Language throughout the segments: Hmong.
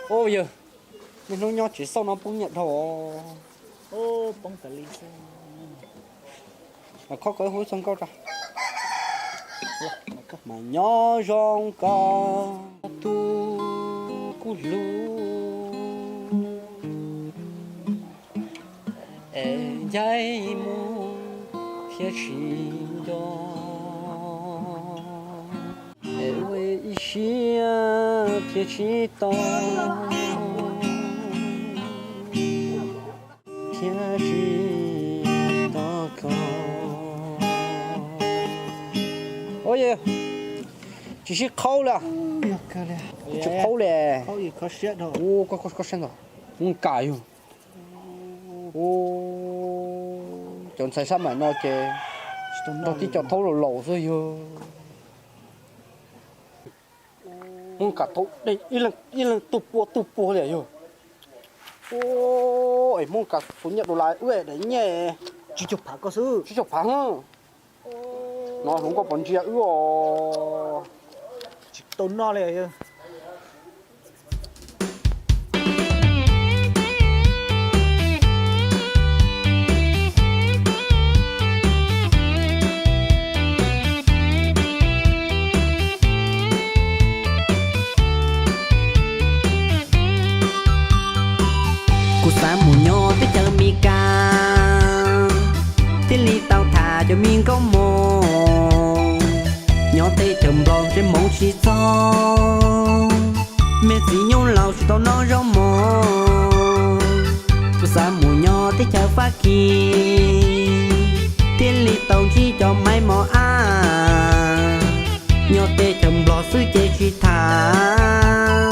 Ub yawg, niaj hnub nyob tsev xauj no poob nyiaj dhau. Khob ko ib hub txog nkauj ra. Mas nyob zoo koj tus kuj hlub, es ncaim mus thiab tsis nco, es ua ib siab thiab tsis tau, thiab tsis tau koj. Ua, tsis sib qhaub li. Tsis qhaub li. Ua, koj siab ntag. Mus kam yog. Ua, cov ntxhais sab maim no ces nrog tib co thaub laus laus xwb yog. Mus kam thaub, ib leeg tu pua tu pua li yog. Ua, es Hmoob kam tus nyiaj dollar wb daim nyiaj tsib caug phav xwb. Tsib caug phav. No hluas nkauj puas ntsia wb os. Tsis tau noj li. Kuv xav mus nyob teb chaws Amelikas, thiaj li tau tham cov me nkauj mos. Nyob teb chaws Nplog ntshe hmoov tsis txog, me txiv nyuj laus tsis tau noj zaub mov. Kuv xav mus nyob teb chaws Fab Kis, thiaj li tau ntsib cov maiv mos ab. Nyob teb chaws Nplog xwb ces tsis tham,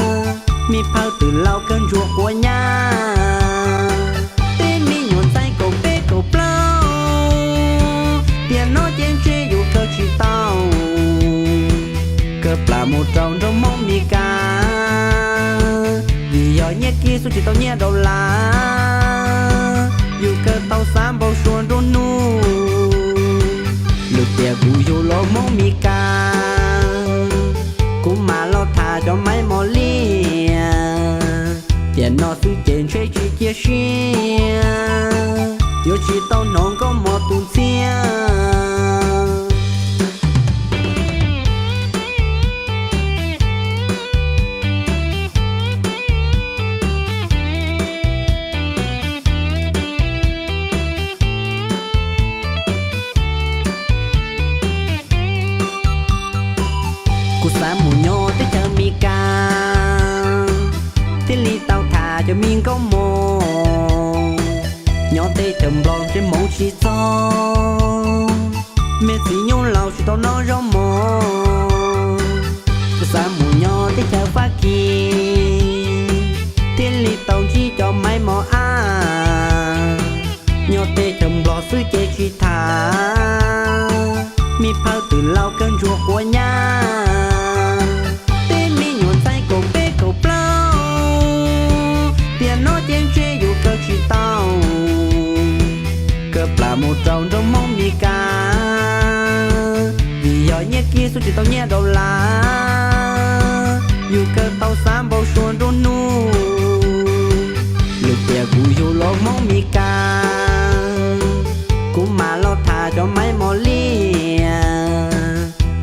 me phawj twm laus kawg ntsuag quav nyab. Tej me nyuam ntxhais kaum peb kaum plaub, tiam no ces ntshe yus kawm tsis tau, kawg plam mus rau nroog Hmoob Meskas. Vim yog nyiaj kiv xub tsis tau nyiaj dollar, yus kawg tau xav npau suav nruab hnub. Lwm tiam kuv yug los Hmoob Meskas, kuv mam los tham cov maiv mos liaj. Tiam no xwb ces ntshe tsis cia siab, yuav tsis tau hnov nkauj mos tus ntxhiab. Kuv xav mus nyob teb chaws Amelikas, thiaj li tau tham cov me nkauj mos. Nyob teb chaws Nplog ntshe hmoov tsis txog, me txiv nyuj laus tsis tau noj zaub mov. Kuv xav mus nyob teb chaws Fab Kis, thiaj li tau ntsib cov maiv mos ab. Nyob teb chaws Nplog xwb ces tsis tham, me phawj twm laus kawg ntsuag quav nyab. Tej me nyuam ntxhais kaum peb kaum plaub, tiam no ces ntshe yus kawg tsis tau, kawg plam mus rau nroog Hmoob Meskas. Vim yog nyiaj kiv xub tsis tau nyiaj dollar, yus kawg tau xav npau suav nruab hnub. Lwm tiam kuv yug los Hmoob Meskas, kuv mam los tham cov maiv mos liaj.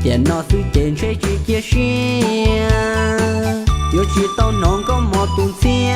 Tiam no xwb ces ntshe tsis cia siab, yuav tsis tau hnov nkauj mos tus ntxhiab.